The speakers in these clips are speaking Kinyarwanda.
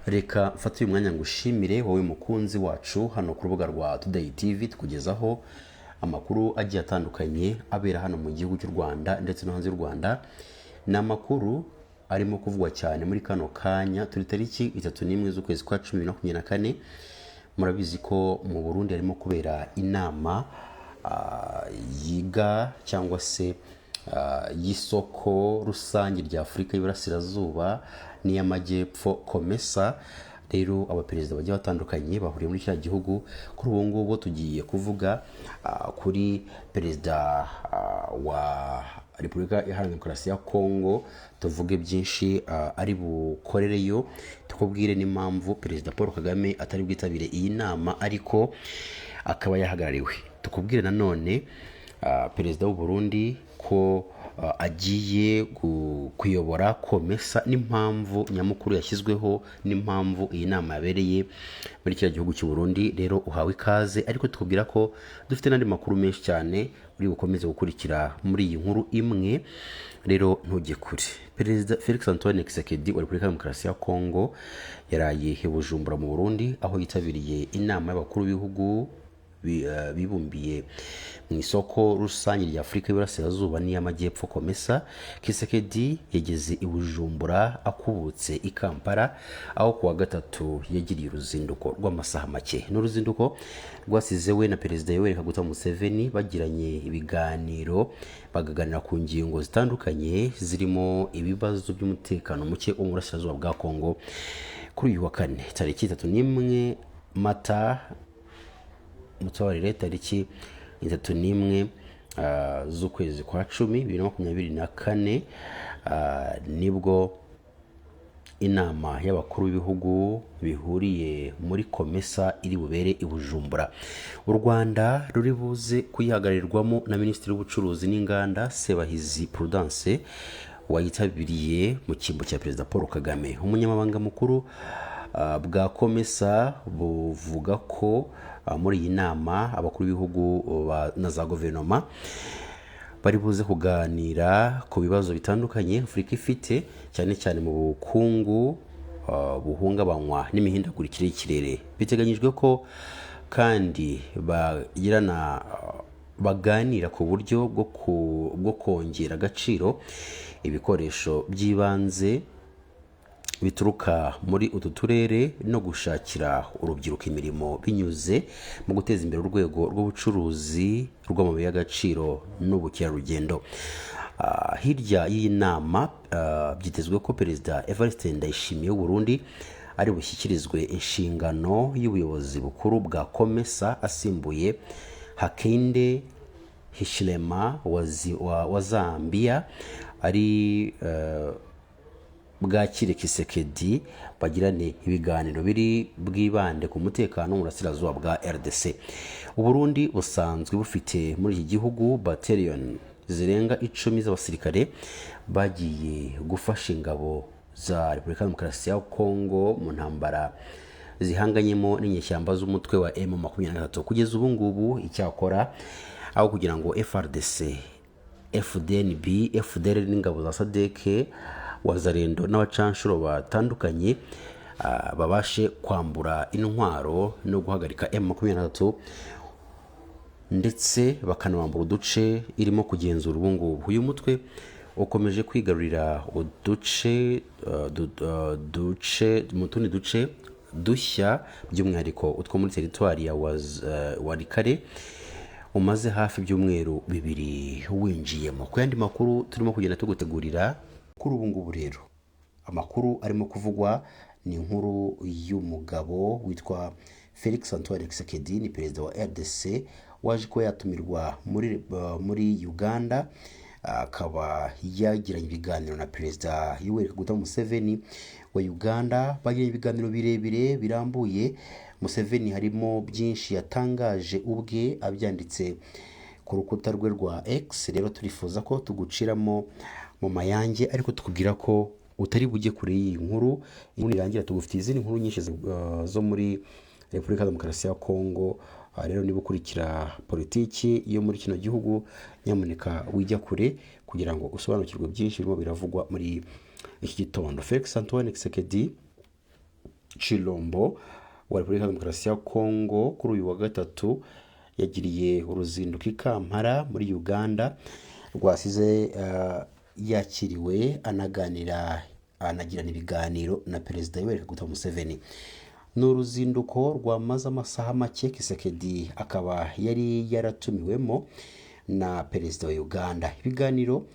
Reka mfate uyu mwanya ngushimire wowe mukunzi wacu hano ku rubuga rwa Today TV, tukugezaho amakuru agiye atandukanye abera hano mu gihugu cy'u Rwanda ndetse no hanze y'u Rwanda. Ni amakuru arimo kuvugwa cyane muri kano kanya, turi tariki 31 z'ukwezi kwa 10 2024. Murabizi ko mu Burundi harimo kubera inama yiga cyangwa se y'isoko rusange rya Afurika y'Iburasirazuba n'iy'Amajyepfo, COMESA. Rero abaperezida bagiye batandukanye bahuriye muri kiriya gihugu. Kuri ubu ngubu tugiye kuvuga kuri perezida wa Repubulika Iharanira Demokarasi ya Kongo, tuvuge byinshi ari bukorereyo, tukubwire n'impamvu Perezida Paul Kagame atari bwitabire iyi nama ariko akaba yahagarariwe. Tukubwire nanone perezida w'u Burundi ko agiye kuyobora COMESA n'impamvu nyamukuru yashyizweho n'impamvu iyi nama yabereye muri kiriya gihugu cy'u Burundi. Rero uhawe ikaze, ariko tukubwira ko dufite n'andi makuru menshi cyane uri bukomeze gukurikira muri iyi nkuru imwe. Rero ntujye kure. Perezida Felix Antoine Tshisekedi wa Repubulika ya Demokarasi ya Kongo yaraye i Bujumbura mu Burundi, aho yitabiriye inama y'abakuru b'ibihugu bibumbiye mu isoko rusange rya Afurika y'Iburasirazuba n'iy'Amajyepfo, COMESA. Tshisekedi yageze i Bujumbura akubutse i Kampala, aho kuwa gatatu yagiriye uruzinduko rw'amasaha make. Ni uruzinduko rwasize we na Perezida Yoweri Kaguta Museveni bagiranye ibiganiro, bakaganira ku ngingo zitandukanye zirimo ibibazo by'umutekano muke wo mu burasirazuba bwa Kongo. Kuri uyu wa kane tariki 31 Mata, mutabarire, tariki 31 z'ukwezi kwa 10 2024, nibwo inama y'abakuru b'ibihugu bihuriye muri COMESA iri bubere i Bujumbura. U Rwanda ruri buze kuyihagararirwamo na Minisitiri w'Ubucuruzi n'Inganda, Sebahizi Prudence, wayitabiriye mu cyimbo cya Perezida Paul Kagame. Umunyamabanga mukuru bwa COMESA buvuga ko muri iyi nama abakuru b'ibihugu na za guverinoma bari buze kuganira ku bibazo bitandukanye Afurika ifite, cyane cyane mu bukungu buhungabanywa n'imihindagurikire y'ikirere. Biteganyijwe ko kandi bagirana baganira ku buryo bwo kongera agaciro ibikoresho by'ibanze bituruka muri utu turere no gushakira urubyiruko imirimo binyuze mu guteza imbere urwego rw'ubucuruzi rw'amabuye y'agaciro n'ubukerarugendo. Hirya y'iyi nama byitezwe ko Perezida Evariste Ndayishimiye w'u Burundi ari bushyikirizwe inshingano y'ubuyobozi bukuru bwa COMESA, asimbuye Hakainde Hichilema wa Zambia, ari bwakire Tshisekedi bagirane ibiganiro biri bwibande ku mutekano mu burasirazuba bwa RDC. Uburundi busanzwe bufite muri iki gihugu battalion zirenga 10 z'abasirikare bagiye gufasha ingabo za Repubulika ya Demokarasi ya Kongo mu ntambara zihanganyemo n'inyeshyamba z'umutwe wa M23 kugeza ubu ngubu. Icyakora aho kugira ngo FARDC, FDNB, FDL n'ingabo za SADC, Wazalendo n'abacanshuro batandukanye babashe kwambura intwaro no guhagarika M23, ndetse bakanabambura uduce irimo kugenzura ubu ngubu, uyu mutwe ukomeje kwigarurira uduce duce mu tundi duce dushya, by'umwihariko utwo muri teritwari ya Walikale umaze hafi ibyumweru 2 winjiyemo. Ku yandi makuru turimo kugenda tugutegurira kuri ubu ngubu, rero amakuru arimo kuvugwa ni inkuru y'umugabo witwa Felix Antoine Tshisekedi, ni perezida wa RDC waje kuba yatumirwa muri Uganda, akaba yagiranye ibiganiro na Perezida Yoweri Kaguta Museveni wa Uganda. Bagiranye ibiganiro birebire birambuye. Museveni harimo byinshi yatangaje ubwe abyanditse ku rukuta rwe rwa X. Rero turifuza ko tuguciramo mu mayange, ariko tukubwira ko utari bujye kure y'iyi nkuru. Inkuru irangira tugufitiye izindi nkuru nyinshi zo muri Repubulika ya Demokarasi ya Kongo. Rero niba ukurikira politiki yo muri kino gihugu, nyamuneka wijya kure. kugira ngo usobanukirwe byinshi birimo biravugwa muri iki gitondo. Felix Antoine Tshisekedi Chilombo wa Repubulika ya Demokarasi ya Kongo kuri uyu wa gatatu yagiriye uruzinduko i Kampala muri Uganda, rwasize yakiriwe, anaganira, anagirana ibiganiro na Perezida Yoweri Kaguta Museveni. Ni uruzinduko rwamaze amasaha make. Tshisekedi akaba yari yaratumiwemo na Perezida wa Uganda. Ibiganiro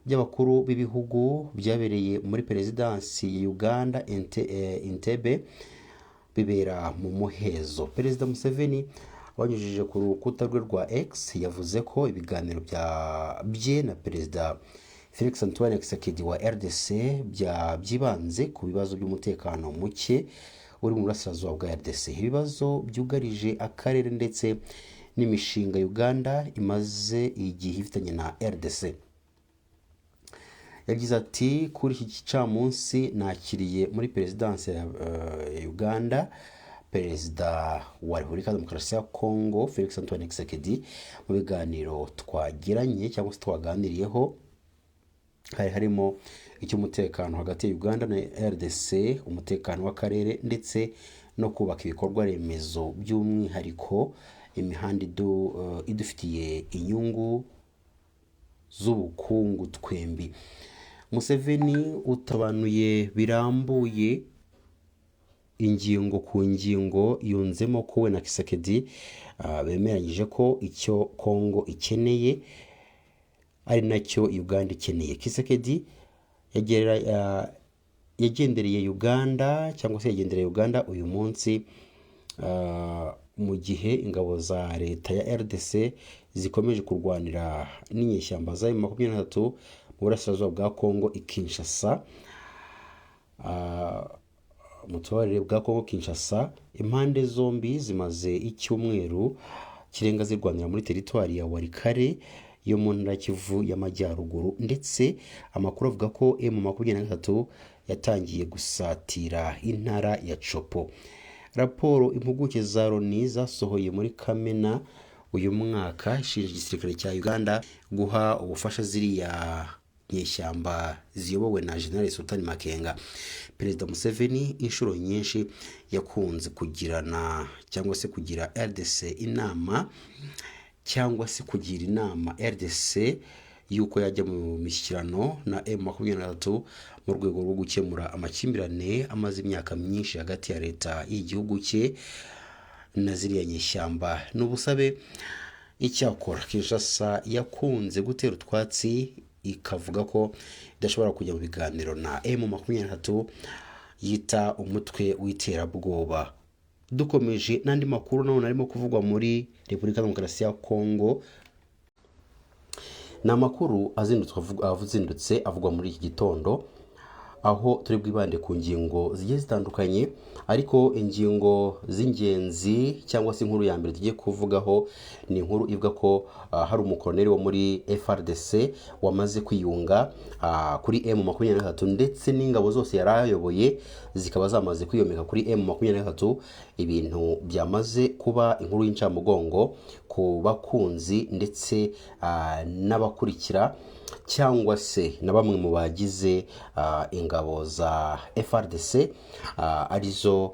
by'abakuru b'ibihugu byabereye muri perezidansi ya Uganda, Entebbe, bibera mu muhezo. Perezida Museveni wanyujije ku rukuta rwe rwa X yavuze ko ibiganiro bye na Perezida Felix Antoine Tshisekedi wa RDC byibanze ku bibazo by'umutekano muke uri mu burasirazuba bwa RDC, ibibazo byugarije akarere ndetse n'imishinga Uganda imaze igihe ifitanye na RDC. Yagize ati: "Kuri iki gicamunsi nakiriye muri perezidansi ya Uganda Perezida wa Repubulika ya Demokarasi ya Kongo Felix Antoine Tshisekedi. Mu biganiro twagiranye cyangwa se twaganiriyeho hari harimo icy'umutekano hagati ya Uganda na RDC, umutekano w'akarere ndetse no kubaka ibikorwa remezo, by'umwihariko imihanda idufitiye inyungu z'ubukungu twembi." Museveni utabanuye birambuye ingingo ku ngingo yunzemo ko we na Tshisekedi bemeranyije ko icyo Kongo ikeneye ari nacyo Uganda ikeneye. Tshisekedi yagendereye Uganda cyangwa se yagendereye Uganda uyu munsi mu gihe ingabo za leta ya RDC zikomeje kurwanira n'inyeshyamba za M23 mu burasirazuba bwa Kongo i Kinshasa, mutubarire, bwa Kongo Kinshasa. Impande zombi zimaze icyumweru kirenga zirwanira muri teritwari ya Walikale yo mu ntara ya Kivu y'Amajyaruguru, ndetse amakuru avuga ko M23 yatangiye gusatira intara ya Tshopo. Raporo impuguke za Loni zasohoye muri Kamena uyu mwaka ishinja igisirikare cya Uganda guha ubufasha ziriya nyeshyamba ziyobowe na General Sultan Makenga. Perezida Museveni inshuro nyinshi yakunze kugirana cyangwa se kugira RDC inama cyangwa se kugira inama RDC y'uko yajya mu mishyikirano na M23 mu rwego rwo gukemura amakimbirane amaze imyaka myinshi hagati ya leta y'igihugu cye na ziriya nyeshyamba. Ni ubusabe icyakora Kinshasa yakunze gutera utwatsi, ikavuga ko idashobora kujya mu biganiro na M23 yita umutwe w'iterabwoba. Dukomeje n'andi makuru nanone arimo kuvugwa muri Repubulika ya Demokarasi ya Kongo, ni amakuru azindutse avugwa muri iki gitondo, aho turi bwibande ku ngingo zigiye zitandukanye, ariko ingingo z'ingenzi cyangwa se inkuru ya mbere tugiye kuvugaho ni inkuru ivuga ko hari umukoloneli wo muri FARDC wamaze kwiyunga kuri M23, ndetse n'ingabo zose yari ayoboye zikaba zamaze kwiyomeka kuri M23, ibintu byamaze kuba inkuru y'incamugongo ku bakunzi ndetse n'abakurikira cyangwa se na bamwe mu bagize ingabo za FARDC, arizo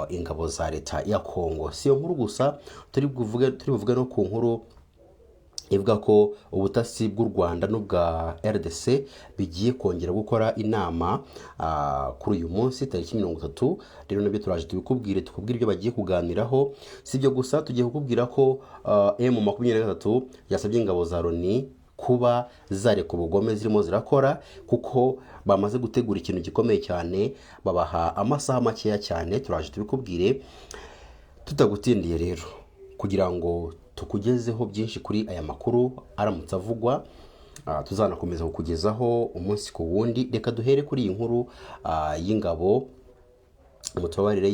ingabo za leta ya Kongo. Si iyo nkuru gusa turi buvuge no ku nkuru ivuga ko ubutasi bw'u Rwanda n'ubwa RDC bigiye kongera gukora inama kuri uyu munsi tariki 30. Rero nabyo turaje tubikubwire, tukubwire ibyo bagiye kuganiraho. Si ibyo gusa, tugiye kukubwira ko M23 yasabye ingabo za Loni kuba zareka ubugome zirimo zirakora, kuko bamaze gutegura ikintu gikomeye cyane, babaha amasaha makeya cyane. Turaje tubikubwire tutagutindiye. Rero kugira ngo tukugezeho byinshi kuri aya makuru aramutse avugwa, tuzanakomeza kukugezaho umunsi ku wundi, reka duhere kuri iyi nkuru y'ingabo, mutubabarire,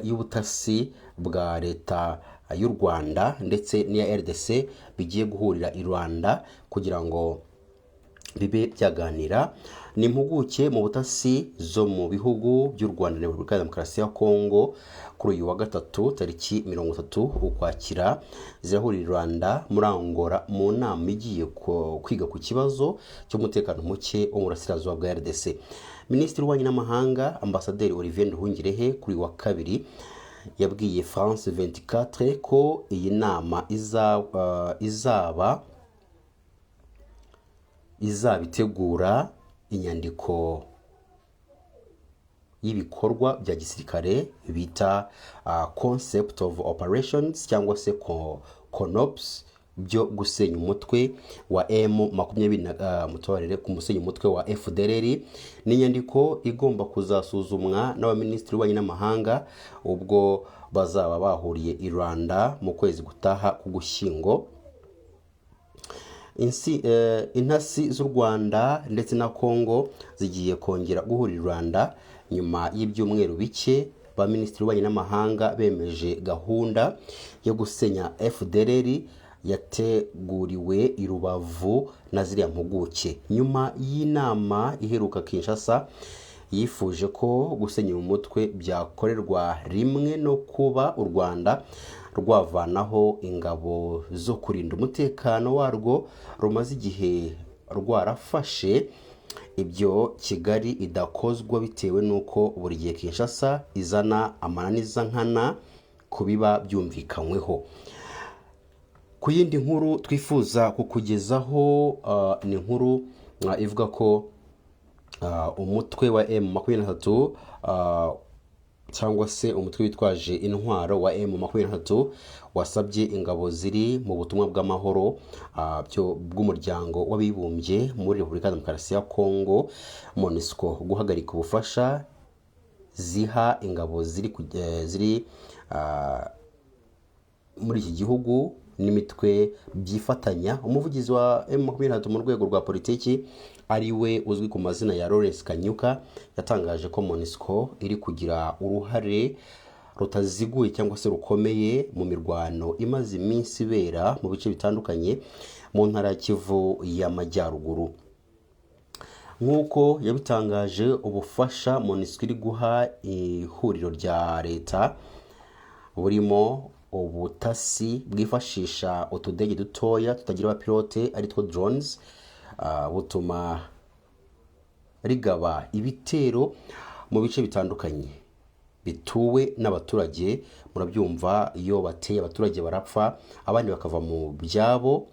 y'ubutasi bwa leta y'u Rwanda ndetse n'iya RDC bigiye guhurira i Rwanda kugira ngo Bibe byaganira ni impuguke mu butasi zo mu bihugu by'u Rwanda na Repubulika ya Demokarasi ya Kongo. Kuri uyu wa gatatu tariki 30 Ukwakira zirahurira i Rwanda muri Angola mu nama igiye kwiga ku kibazo cy'umutekano muke wo mu burasirazuba bwa RDC. Minisitiri w'Ububanyi n'Amahanga, Ambasaderi Olivier Nduhungirehe, kuri uyu wa kabiri yabwiye France 24 ko iyi nama izaba itegura inyandiko y'ibikorwa bya gisirikare bita concept of operations cyangwa se CONOPS byo gusenya umutwe wa M 20 na mutubarire ku musenya umutwe wa FDLR. Ni inyandiko igomba kuzasuzumwa n'abaminisitiri b'ububanyi n'amahanga ubwo bazaba bahuriye i Rwanda mu kwezi gutaha k'Ugushyingo. Intasi z'u Rwanda ndetse na Congo zigiye kongera guhurira i Rwanda nyuma y'ibyumweru bike ba minisitiri w'ububanyi n'amahanga bemeje gahunda yo gusenya FDLR yateguriwe i Rubavu na ziriya mpuguke. Nyuma y'inama iheruka, Kinshasa yifuje ko gusenya uyu mutwe byakorerwa rimwe no kuba u Rwanda rwavanaho ingabo zo kurinda umutekano warwo rumaze igihe rwarafashe. Ibyo Kigali idakozwa bitewe n'uko buri gihe Kinshasa izana amananiza nkana ku biba byumvikanyweho. Ku yindi nkuru twifuza kukugezaho, ni inkuru ivuga ko umutwe wa M23, cyangwa se umutwe witwaje intwaro wa M23, wasabye ingabo ziri mu butumwa bw'amahoro bw'Umuryango w'Abibumbye muri Repubulika ya Demokarasi ya Kongo, MONUSCO, guhagarika ubufasha ziha ingabo ziri muri iki gihugu n'imitwe byifatanya. Umuvugizi wa M23 mu rwego rwa politiki, ari we uzwi ku mazina ya Lawrence Kanyuka, yatangaje ko MONUSCO iri kugira uruhare rutaziguye cyangwa se rukomeye mu mirwano imaze iminsi ibera mu bice bitandukanye mu ntara ya Kivu y'Amajyaruguru. Nk'uko yabitangaje, ubufasha MONUSCO iri guha ihuriro rya leta burimo ubutasi bwifashisha utudege dutoya tutagira abapilote, aritwo drones, butuma rigaba ibitero mu bice bitandukanye bituwe n'abaturage. Murabyumva, iyo bateye abaturage barapfa, abandi bakava mu byabo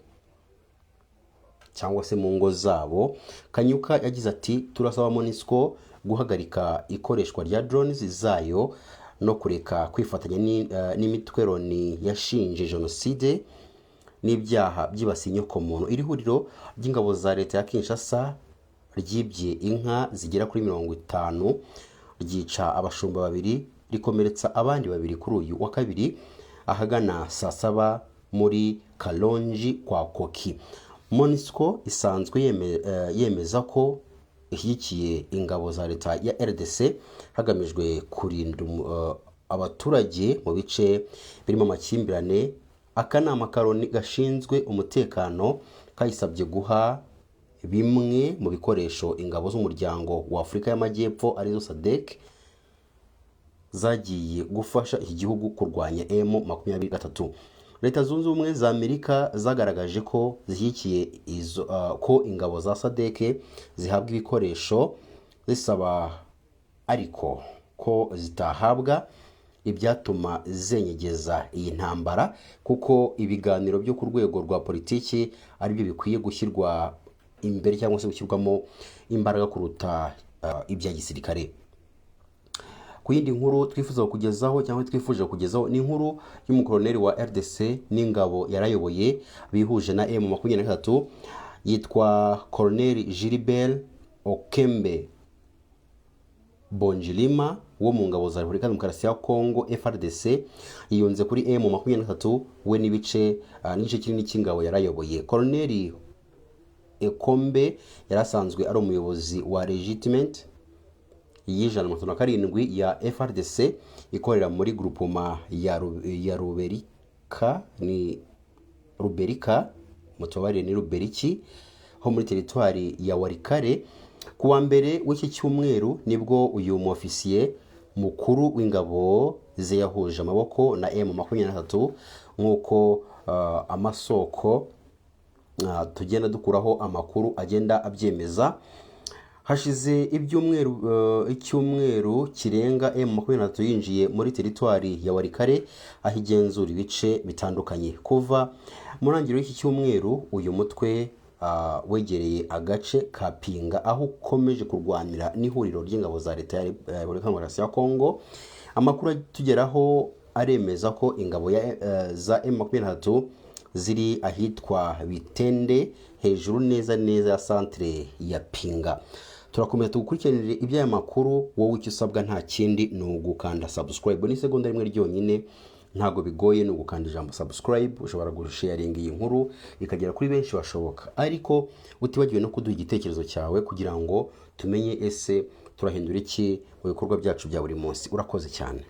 cyangwa se mu ngo zabo. Kanyuka yagize ati: "Turasaba MONUSCO guhagarika ikoreshwa rya drones zayo no kureka kwifatanya n'imitwe Loni yashinje jenoside n'ibyaha byibasiye inyokomuntu." Iri huriro ry'ingabo za leta ya Kinshasa ryibye inka zigera kuri 50, ryica abashumba babiri, rikomeretsa abandi babiri kuri uyu wa kabiri ahagana saa 7 muri Kalonji kwa Koki. MONUSCO isanzwe yemeza ko ishyigikiye ingabo za leta ya RDC hagamijwe kurinda abaturage mu bice birimo amakimbirane. Akanama ka Loni gashinzwe umutekano kayisabye guha bimwe mu bikoresho ingabo z'Umuryango wa Afurika y'Amajyepfo, arizo SADC, zagiye gufasha iki gihugu kurwanya M23. Leta Zunze Ubumwe za Amerika zagaragaje ko zishyigikiye ko ingabo za SADC zihabwa ibikoresho, zisaba ariko ko zitahabwa ibyatuma zenyegeza iyi ntambara, kuko ibiganiro byo ku rwego rwa politiki aribyo bikwiye gushyirwa imbere cyangwa se gushyirwamo imbaraga kuruta ibya gisirikare. Ku yindi nkuru twifuza kugezaho cyangwa twifuje kugezaho, ni inkuru y'umukoloneli wa RDC n'ingabo yarayoboye bihuje na M23, yitwa Colonel Gilbert Okembe Bonjilima wo mu ngabo za Repubulika ya Demokarasi ya Kongo, FARDC, yiyunze kuri M23 we n'igice kinini cy'ingabo yarayoboye. Colonel Ekombe yari asanzwe ari umuyobozi wa regiment y'157 ya FARDC ikorera muri groupement ya Ruberika, ni Ruberika, mutubabarire, ni Ruberiki ho ho muri teritwari ya Walikale. Ku wa mbere w'iki cyumweru nibwo uyu muofisiye mukuru w'ingabo ze yahuje amaboko na M23, nk'uko amasoko tugenda dukuraho amakuru agenda abyemeza. Hashize ibyumweru, icyumweru kirenga M23 yinjiye muri teritwari ya Walikale, aho igenzura ibice bitandukanye. Kuva mu ntangiriro y'iki cyumweru, uyu mutwe wegereye agace ka Pinga, aho ukomeje kurwanira n'ihuriro ry'ingabo za leta ya Repubulika Demokarasi ya Kongo. Amakuru atugeraho aremeza ko ingabo za M23 ziri ahitwa Bitende, hejuru neza neza ya santere ya Pinga. Turakomeza tugukurikiranire iby'aya makuru. Wowe icyo usabwa nta kindi, ni ugukanda subscribe n'isegonda rimwe ryonyine, ntabwo bigoye, ni ugukanda ijambo subscribe. Ushobora gusharinga iyi nkuru ikagera kuri benshi bashoboka, ariko utibagiwe no kuduha igitekerezo cyawe kugira ngo tumenye ese turahindura iki mu bikorwa byacu bya buri munsi. Urakoze cyane.